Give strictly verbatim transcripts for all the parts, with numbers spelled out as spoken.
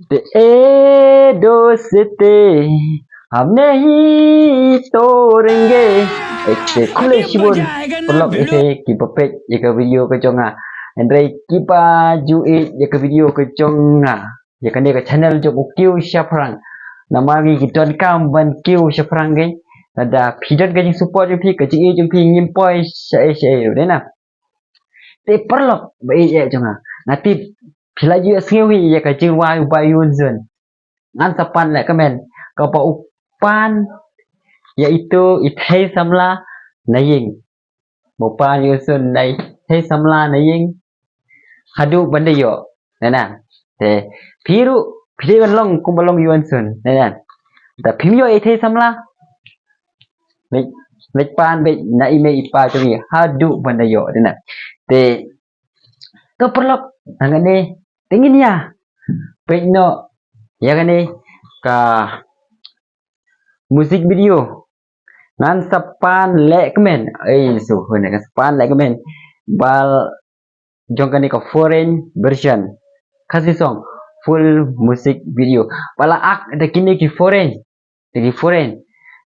Te Edo City, hamne hi to renge. Ek te khublei shibun paralok ïa ki ba peit ïa ka video ka jong nga. Hynrei kiba ju ïeit ïa ka video ka jong nga, ïa kane ka channel jong u Kiew Shaphrang, namar ngi ki donkam ban kiew shaphrang kein. Lada phi don ka jingsupport jong phi, ka jingïeit jong phi, ngim poi shaei shaei ruh, dei na. Te paralok ba ïeit jong nga, nga tip phi la ju ïohsngew hi ïa ka jingrwai u Bah Yoon Sun, Ngan sa pan leh kmen, kaba u pan ïa itu i thei samla na ïing. Ba u pan ïa u Sun na i thei samla na ïing haduh ban da ïoh, dei na. Te phi ruh phi dei ban long kumba long u Yoon Sun, dei na. Da phim ïoh i thei samla, leit, leit pan beit na i mei i pa jong ngi haduh ban da ïoh, dei na. Te to paralok, hangne te ngin ïa peit noh ïa kane ka music video Ngan sa pan leh kmen. Ei, su, hune, ngan sa pan leh kmen. Ba la jong kane ka foreign version Khasi song, full music video. Ba la act da kine ki foreign, da ki foreign.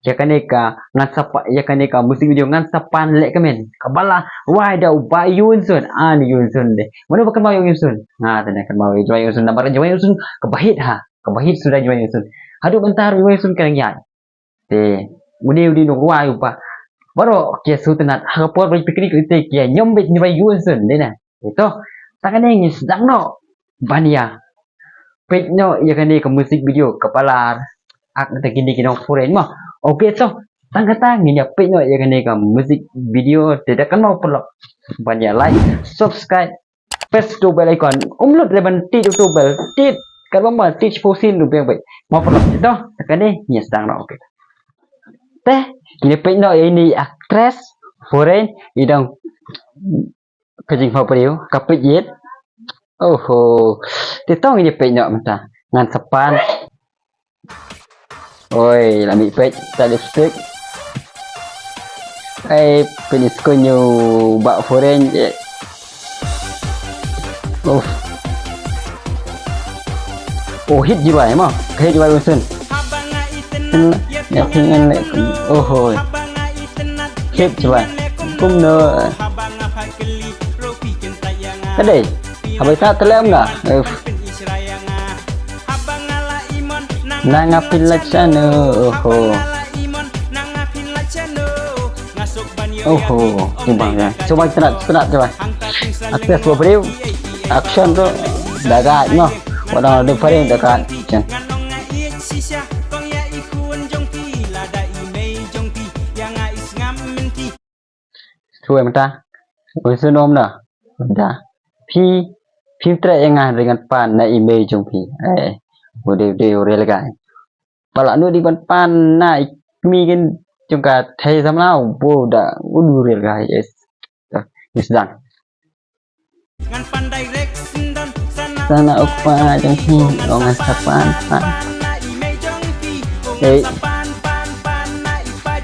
Ïa kane ka, ngan sa pa, ïa kane ka music video Ngan sa pan leh kmen, kaba la wai da u Bah Yoon Sun, ah, u Yoon Sun de. Mano ba kynmaw ïa u Yoon Sun? Nga te ne kynmaw ïa u Yoon Sun, namar u Yoon Sun kaba hit ha, kaba hit suda u Yoon Sun. Haduh mynta u Yoon Sun ka nang ïaid. Te une u dei u nongrwai uba baroh ki sngewtynnat, ha ka por ba picnic te ki ñiom beit ïa u Yoon Sun, dei na. Te to, tang kane ngin sdang noh ban ïa peit noh ïa kane ka music video kaba la act da kine ki nong foreign mo. Okay to, tang kata ngin ïa peit noh ïa kane ka music video. Te da kynmaw paralok ban ïa like, subscribe, press to bell icon. Um lut leh ban tied to bell, tied katba ma tied shiphew sien ruh biang beit. Mo paralok, te to, tang kane ngin ïa sdang noh, okay. Te ngin ïa peit noh ïa ine i actress foreign, i dang ka jingpynpaw briew, ka peit ïit. Oho. Te to ngin ïa peit noh mynta. Ngan sa pan. Oi, la mih peit, ta lipstick. Ai, peit ïa i skul ïa u bah foreign, eh. Uf. Oh, hit jibai mo. Hit jibai u Yoon Sun. Ïa phi ngan leh. Oho. Hit jibai. Kumno. Ka dei. Haba ita te leh em na. Uf. Na nga phi la chano. Oho. Oho. Jibai ya. Jibai, tynat, tynat jibai. Actress ba briew. Action tu da gait mo. Wat dang dei phareng da gait. Shuwa mynta. Oi, sunom na. Mynta. Phi, phi treh ïa nga hynrei ngan pan na i mei jong phi. Eh, u dei, u dei u real guy. Ba la nud dei ban pan na i kmie jong ka thei samla, u bo da, u dei u real guy, yes. Yes, done. Sa na u kpa jong phi, ong ngan sa pan, pan. Ei.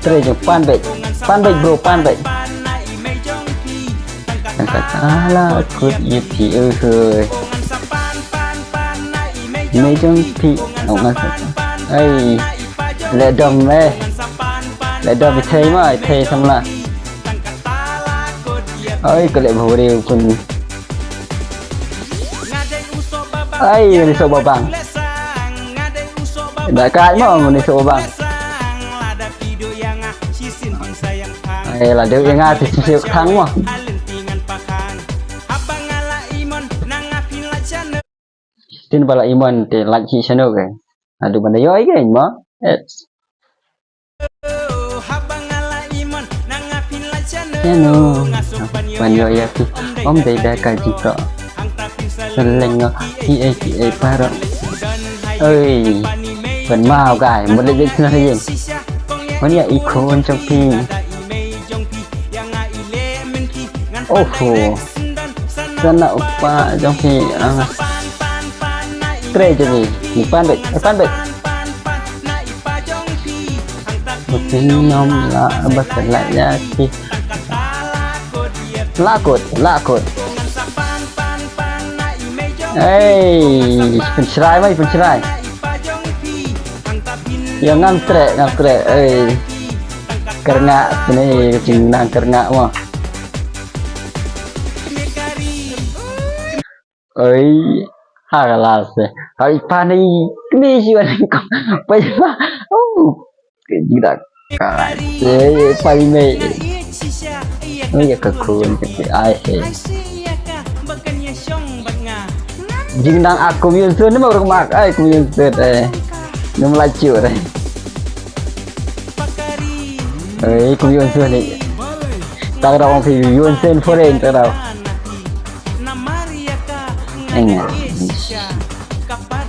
Treh jong, pan beit. Pan beit, bro, pan beit. Tang kata la kut ïa phi, eh, hoi. Mei jong phi, ong ngan sa pan. Ei. Leh dom, eh. Leh dom i thei ma, i thei samla. Ai, ka leh bha briew kun. Ai, ngan ïasoh babang. Da ka mo ngan ïasoh babang. Ai, la dei ïa nga te shisha khang mo. Tin ba la imon te like hi channel ke. Adu ban da ïoh ïa ke mo. Yes. Channel. Ban ïoh ïa phi. Ym dei da ka jingkhoh. Syleng ngo. Ki ei ki ei para. Oi. Ban mau kai. Mut leh jingkhoh ïa. Ban ïa i khun jong phi. Oho. Sa na u kpa jong phi, ah. Treh jong ngi. Ngi pan beit, eh, pan beit. Bad ym la, bad la ïa ki. La kut, la kut. Ei, pynshrai mai, pynshrai. Ïa ngam treh, ngam treh. Ei. Kyrngah sini, ka jingnang kyrngah mo. Ei, ha ka la se. Hai pa ni, ni shi wan ko. Pa pa. Oh. Jidak. Ka. Ei, pa ni. Ni ka khun ka ai he. Jingnang ak kum Yun Sun ni ma ruh mak ai kum Yun Sun eh. Ni ma la chu re. Ei, kum Yun Sun ni. Tak da ong phi Yun Sun foreign tak da. Enga.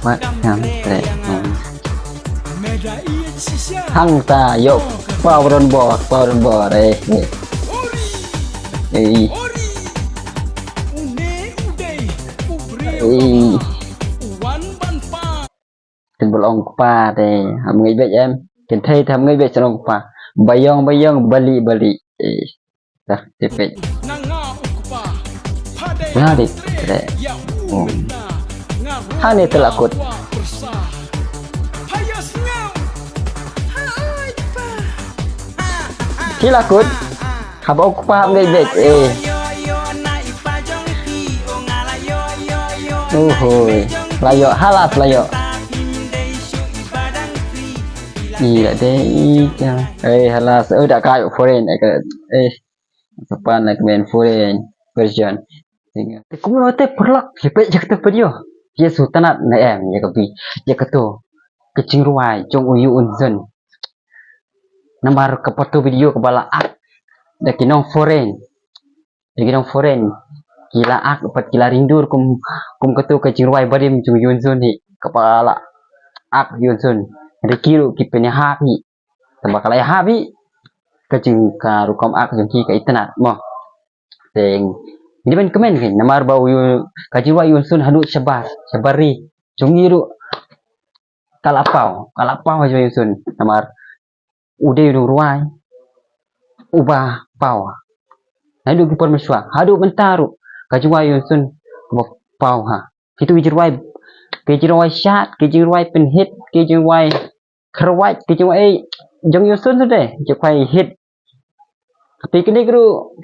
Wat kam tre. Hang ta yo pa ron bo, pa ron bo re. Ei. Ei. Kin bol ong kpa te ham ngai bej em. Kin thei te ham ngai bej ong kpa. Bayong bayong bali bali. Eh. Dah te pej. Nga di tre. Oh. Ha ni telakut. Telakut. Haba ong kpa ham ngai bej eh. Uhoi. Layo halas layo. Ila de ika. Eh halas eh da ka foreign eh. Sapan na kmen foreign version. Te kumno te paralok ïa peit ïa kata video. Ïa sngewtynnat ne em ïa ka bi ïa kato ka jingrwai jong u Yoon Sun. Namar ka pato video kaba la ak da ki nong foreign. Da ki nong foreign ki la ak pat ki la ring dur kum kum kato ka jingrwai barim jong u Yoon Sun hi kaba la ak u Yoon Sun. Ri ki ruh ki pynïahap hi. Tangba ka la ïahap hi ka jing ka rukom ak jong ki ka itynnat mo. Te ngi dei ban kmen kein namar ba u Yoon ka jingrwai u Yoon Sun haduh shabar shabar ri jong ngi ruh ka la paw ka la paw ha jong u Yoon Sun namar u dei u nongrwai uba paw. Naduh ki por mynshuwa haduh mynta ruh ka jingrwai u Yoon Sun kaba paw ha. Kitu ki jingrwai ki jingrwai shad ki jingrwai pynhit ki jingrwai kharwait ki jingrwai jong u Yoon Sun tu de ki kwai hit. Te kine ki ruh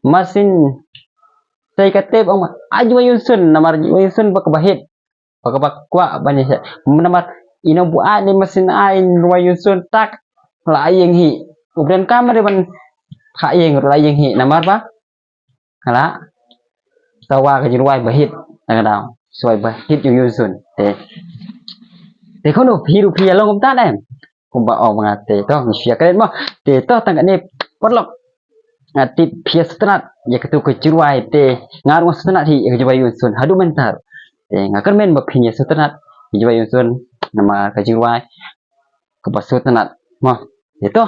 masin sei ka tep ong ai jong u Yoon Sun namar u Yoon Sun ba kaba hit. Ba kaba kwah ban ïa namar ina bu ai ne masin ai ruh u Yoon Sun tak la ïeng hi. U bren kam re ban ha ïeng ruh la ïeng hi namar ba Hala. Sawa ka jingrwai ba hit. Tang daw. Sawa ba hit jong u Yoon Sun. Te. Te kono phi ruh phi ïa long kumta ne. Kumba ong ma nga te to ngi shu ïa kren mo. Te to tang kane paralok. Nga tip phi ïa sngewtynnat ïa katu ka jingrwai te nga ruh nga sngewtynnat hi ïa ka jingrwai u Yoon Sun haduh mynta. Te nga kyrmen ba phin ïa sngewtynnat ïa ka jingrwai u Yoon Sun namar ka jingrwai kaba sngewtynnat mo. Te to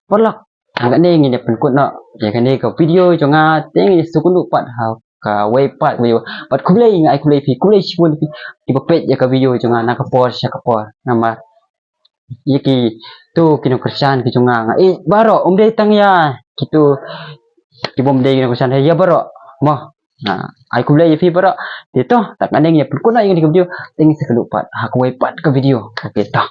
paralok. Hangta ne ngin ïa pynkut noh ïa kane ka video jong nga te ngin ïa sngewkynduh pat ha kawei pat video. Bad khublei nga ai khublei phi khublei shibun phi kiba peit ïa ka video jong nga na ka por sha ka por. Namar ïa kitu ki nongkyrshan ki jong nga nga ïeit baroh um dei tang ïa kitu ki bym dei ki nongkyrshan ïa baroh. Mo. Ai khublei ïa phi baroh. Te to tang kane ngin ïa pynkut noh ïa kane ka video te ngin sa kynduh pat ha kawei pat ka video. Okay to.